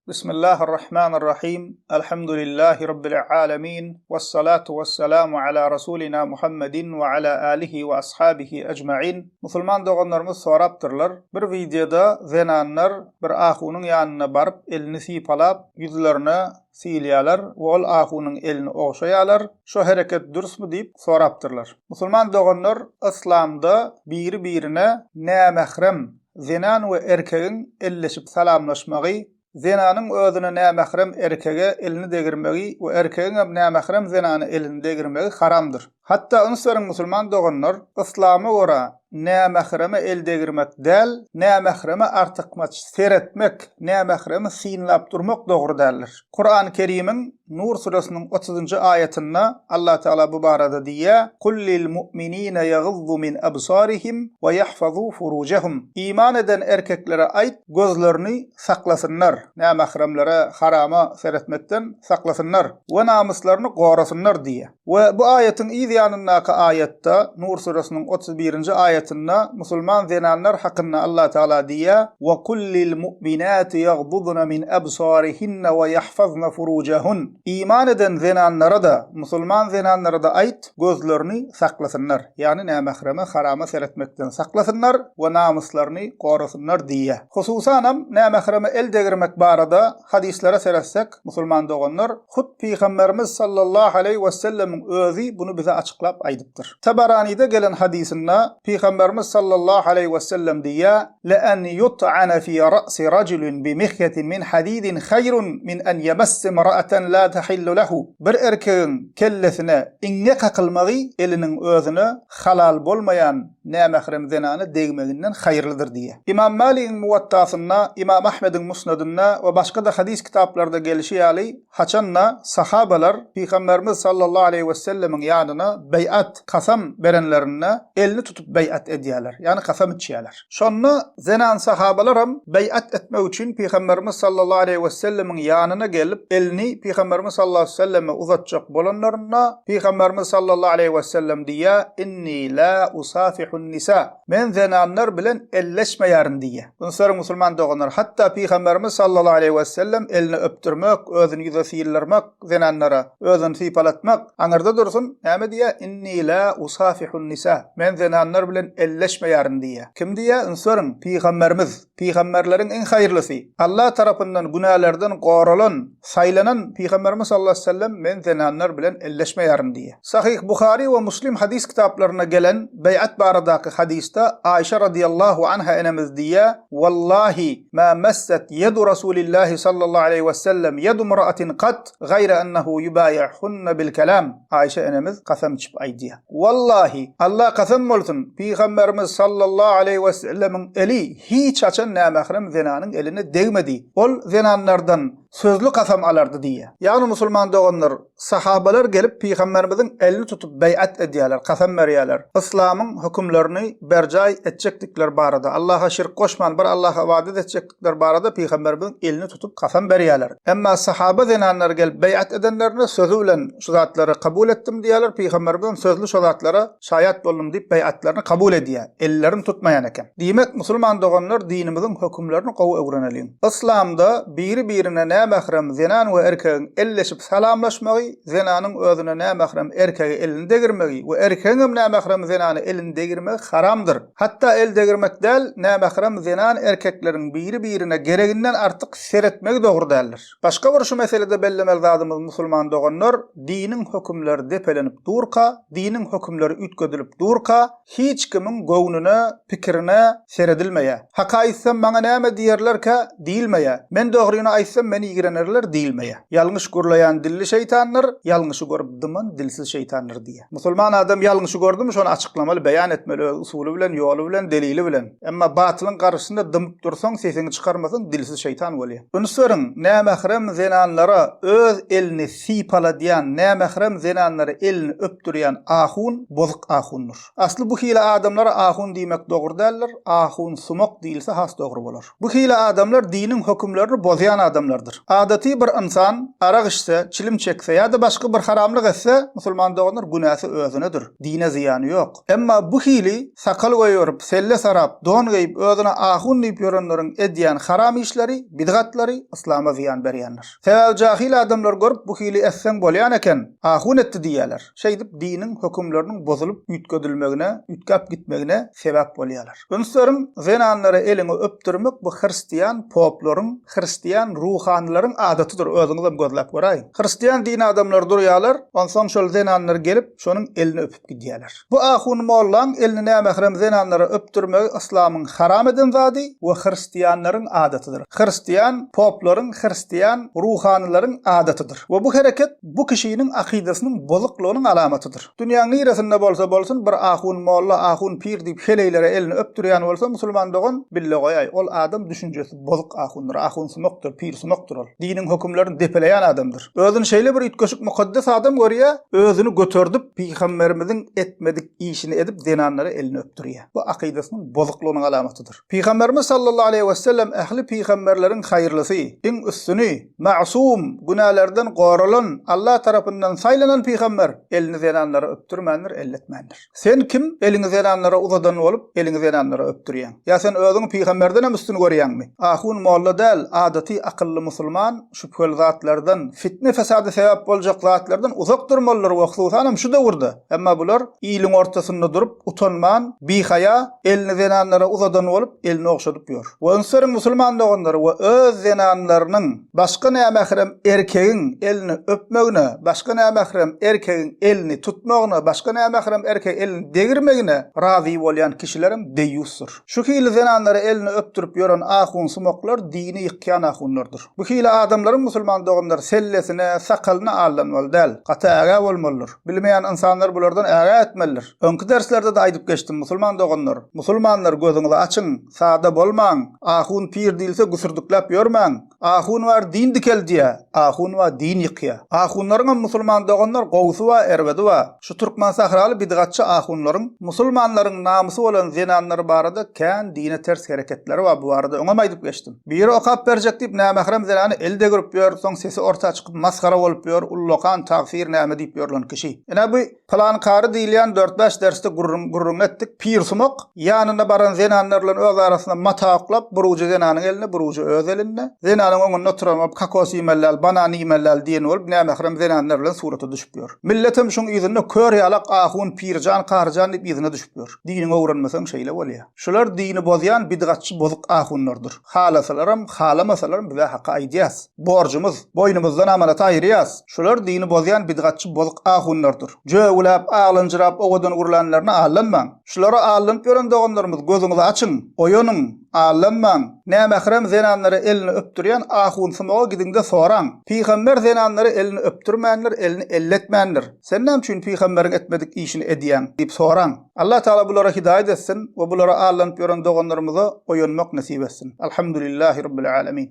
Bismillahirrahmanirrahim. Elhamdülillahi Rabbil alemin. Vessalatu vesselamu ala Rasulina Muhammedin ve ala alihi ve ashabihi ecmain. Musulman doganlarymyz sorapdyrlar. Bir wideoda zenanlar bir ahunyň ýanyna baryp elini sypalap ýüzlerine sylýarlar we ol ahunyň elini ogşaýarlar. Şo hereket dürsmi diýip sorapdyrlar. Musulman doganlar yslamda biri-birine nämährem zenan we erkegiň elleşip salamlaşmagy, zenanyň özüne nämährem erkege elini degirmegi we erkegiňem nämährem zenana elini degirmegi haramdyr. Hatda üns beriň musulman doganlar, yslama görä nämähreme el degirmek däl, nämähreme artykmaç seretmek, nämähremi synlap durmak dogry däldir. Kurany Kerimiň Nur süresiniň otuzynjy aýatynda Allah Tagala bu barada diýýär, Kul lil mu'minine ýaguzzu min absarihim we ýahfazu furujehum. Iman eden erkeklere aýt, gözlerini saklasynlar, nämähremlere, harama seretmekden saklasynlar we namyslaryny gorasynlar diýýär. We bu aýatyň yz ýanyndaky aýatda, Nur süresiniň 31-nji aýatynda musulman zenanlar hakynda Allah Tagala diýýär, Wa kul lil mu'minati ýagdudna min absarihinna we ýahfazna furujahun. Iman eden zenanlara-da, musulman zenanlara-da aýt, gözlerini saklasynlar, ýagny nämähreme, harama seretmekden saklasynlar we namyslaryny gorasynlar diýýär. Hususanam nämähreme el degirmek barada hadyslara seretsek, musulman doganlar, Hut Pygamberimiz sallallahu aleýhi wesellemiň özi buny bize açyklap aýdypdyr. Tabaranyda gelen hadysynda Pygamberimiz sallallahu aleýhi wesellem diýýär, Le'en yut'ana fi ra'si rajulin bi mihyatin min hadidin haýrun min en yemesse imra'atan la tahillu lehu. Bir erkegiň kellesine iňňe kakylmagy eliniň özüne halal bolmaýan nämährem zenana degmeginden haýyrlydyr diýýär. Ymam Maligiň Muwattasynda, Ymam Ahmediň Musnadynda we başga-da hadys kitaplarda gelşi ýaly, haçan-da sahabalar Pygamberimiz sallallahu aleýhi wesellemiň ýanyna beýat, kasam, berenlerinde elini tutup beýat edýärler, ýagny kasam içýärler. Şonda zenan sahabalaram beýat etmek üçin Pygamberimiz sallallahu aleýhi wesellemiň ýanyna gelip, elini Pygamberimiz sallallahu aleýhi weselleme uzatjak bolanlarynda, Pygamberimiz sallallahu aleýhi wesellem diýýär, Inni la usafihun nisa. Men zenanlar bilen elleşmeýärin diýýär. Üns beriň musulman doganlar, hatda Pygamberimiz sallallahu aleýhi wesellem elini öpdürmek, özüni ýüze syldyrmak zenanlara, özüni sypalatmak aňyrda dursun, näme diýýär? Inni la usafihun nisa. Men zenanlar bilen elleşmeýärin diýýär. Kim diýýär? Üns beriň, Pygamberimiz. Pygamberleriň iň haýyrlysy, Allah tarapyndan günälerden goralan, saýlanan Pygamberimiz sallallahu aleýhi we sellem men zenanlar bilen elleşmeýärin diýýär. Sahyh Buhary we Muslim hadys kitaplarynda gelen beýat baradaky hadysda Aýşa radyýallahu anha enemiz diýýär, Wallahi, ma messet ýedu Rasulillahi sallallahu aleýhi we sellem ýedu imraatin kat, gaýra ennehu ýubaýihunna bil kelam. Aýşa enemiz kasam içip aýdýar. Wallahi, Alla kasam bolsun, Pygamberimiz sallallahu aleýhi we sellemiň eli hiç haçan nämährem zenanyň eline degmedi. Ol zenanlardan sözli kasam alardy diýýär. Ýagny musulman doganlar, sahabalar gelip Pygamberimiziň elini tutup beýat edýärler, kasam berýärler. Yslamyň hökümlerini berjaý etjekdikleri barada, Allaha şirk goşman bir Allaha ybadat etjekdikleri barada Pygamberimiziň elini tutup kasam berýärler. Emma sahaba zenanlary gelip beýat edenlerinde sözi bilen şu zatlary kabul etdim diýýärler, Pygamberimizem sözli şo zatlara şaýat boldum diýip beýatlaryny kabul edýär, ellerini tutmaýan eken. Diýmek, musulman doganlar dinimiziň hökümlerini gowy öwreneliň. Yslamda biri-birine nämährem zenan we erkegiň elleşip salamlaşmagy, zenanyň özüne nämährem erkege elini degirmegi we erkegiňem nämährem zenana elini degirmegi haramdyr. Hatda el degirmek däl, nämährem zenan erkekleriň biri-birine gereginden artyk seretmegi dogry däldir. Başga bir şu meselede bellemeli zadymyz musulman doganlar diniň hökümleri depelenip durka, diniň hökümleri üýtgedilip durka hiç kimiň göwnüne, pikirine seredilmeýär. Haky aýtsam maňa näme diýerlerkä diýilmeýär. Men dogryny aýtsam meni ýigrenerler diýilmeýär. Ýalňyş gürleýän dilli şeýtandyr, ýalňyşy görüp dyman dilsiz şeýtandyr diýýär. Musulman adam ýalňyşy gördümi şony açyklamaly, beýan etmeli öz usuly bilen, ýoly bilen, delili bilen. Emma batylyň garşysynda dymyp dursaň, sesiňi çykarmasaň dilsiz şeýtan bolýar. Üns beriň, nämährem zenanlara öz elini sypaladýan, nämährem zenanlara elini öpdürýän ahun bozuk ahundyr. Asly bu hili adamlara ahun diýmek dogry däldir, ahunsumak diýilse has dogry bolar. Bu hili adamlar diniň hökümlerini bozýan adamlardyr. zyýanlydyr. Adaty bir ynsan arak içse, çilim çekse ýa-da başga bir haramlyk etse, musulman doganlar, günäsi özünedir. Dine zyýany ýok. Emma bu hili sakal goýberip, selle sarap, don geýip, özüne ahun diýip ýörenleriň edýän haram işleri, bidgatlary yslama zyýan berýändir. Sebäbi jahyl adamlar görüp bu hili etseň bolýan eken, ahun etdi diýýärler. Şeýdip diniň hökümleriniň bozulyp üýtgedilmegine, üýtgäp gitmegine sebäp bolýarlar. Üns beriň, zenanlara eliňi öpdürmek bu hristian poplaryň, hristian ruhanylaryň adatydyr, özüňizem gözläp göräýiň. Hristian din adamlary durýarlar, onsoň şol zenanlar gelip şonuň elini öpüp gidýärler. Bu ahun mollaň elini nämährem zenanlara öpdürmegi yslamyň haram eden zady we hristianlaryň adatydyr. Hristian poplaryň, hristian ruhanylaryň adatydyr. We bu hereket bu kişiniň akydasynyň bozuklygynyň alamatydyr. Dünýäň niresinde bolsa bolsun bir ahun molla, ahun pir diýip heleýlere elini öpdürýän bolsa musulman dogan bille goýaý ol adam düşünjesi bozuk ahundyr, ahunsumakdyr, pirsumakdyr ol. Diniň hökümlerini depeleýän adamdyr. Özüni şeýle bir üýtgeşik mukaddes adam görýär, özüni göterdip pygamberimiziň etmedik işini edip zenanlara elini öpdürýär. Bu akydasynyň bozuklygynyň alamatydyr. Pygamberimiz sallallahu aleýhi wesellem ähli pygamberleriň haýyrlysy, iň üstüni, ma'sum, günälerden goralan, Allah tarapyndan saýlanan pygamber elini zenanlara öpdürmändir, elletmändir. Sen kim, eliňi zenanlara uzadan bolup, eliňi zenanlara öpdürýäň? Ýa sen özüňi pygamberdenem üstün görýäňmi? Ahun molla däl, adaty akylly musulman şübheli zatlardan, fitne-fesada sebäp boljak zatlardan uzak durmalydyr we hususanam şu döwürde. Emma bular iliň ortasynda durup, utanman, bihaýa, elini zenanlara uzadan bolup, elini ogşadyp ýör. We üns beriň musulman doganlar we öz zenanlarynyň başga nämährem erkegiň elini öpmegine, başga nämährem erkegiň elini tutmagyna, başga nämährem erkegiň elini degirmegine razy bolýan kişilerem deýýusdyr. Şu hili zenanlara elini öpdürip ýören ahunsumaklar dini ýykýan ahunlardyr. Bu hili adamlaryň musulman doganlar sellesine, sakalyna aldanmaly däl. Gaty ägä bolmalydyr. Bilmeýän ynsanlar bulardan ägä etmelidir. Öňki derslerde-de aýdyp geçdim musulman doganlar. Musulmanlar gözüňizi açyň, sada bolmaň. Ahun pir diýilse güsürdikläp ýörmäň. Ahun bar din dikeldýä, ahun bar din ýykýa. Ahunlaryňam musulman doganlar gowusy bar, erbedi bar. Şu türkmen sahraly bidgatçy ahunlaryň musulmanlaryň namysy bolan zenanlar barada kän dine ters hereketleri bar bu barada öňem aýdyp geçdim. Biri okap berjek diýip nämährem zenana el degirip ýör, soň sesi orta çykyp masgara bolup ýör, ullakan tagsyr näme diýip ýörlen kişi. Ine bu pylan kary diýilýän dört-bäş dersde gürrüň gürrüň etdik. Pirsumak ýanyna baran zenanlar bilen öz arasynda mata oklap, bir ujy zenanyň elinde, bir ujy öz elinde. Zenanyň öňünde oturan bolup kokos iýmeli däl, banan iýmeli däl diýen bolup nämährem zenanlar bilen surata düşüp ýör. Milletem şuň yzynda kör ýalak ahun pirjan karyjan diýip yzyna düşüp ýör. Diniňi öwrenmeseň şeýle bolýar. Şular dini bozýan bidgatçy bozuk ahunlardyr. Halasalaram, halamasalaram bizä haky aýdýas. Borjumyz, boýnumyzdan amanat aýyrýas. Şular dini bozýan bidgatçy bozuk ahunlardyr. Jögüläp, aglanjyrap owadan gürlänlerine aldanmaň. Şulara aldanyp ýören doganlarymyz gözüňizi açyň, oýanyň, aldanmaň. Nämährem zenanlara elini öpdürýän ahunsumaga gidiňde soraň. Pygamber zenanlara elini öpdürmändir, elini elletmändir. Sen näme üçin pygamberiň etmedik işini edýäň? diýip soraň. Allah Tagala bulara hidaýat etsin we bulara aldanyp ýören doganlarymyza oýanmak nesip etsin. Alhamdulillahi Rabbil Alemin.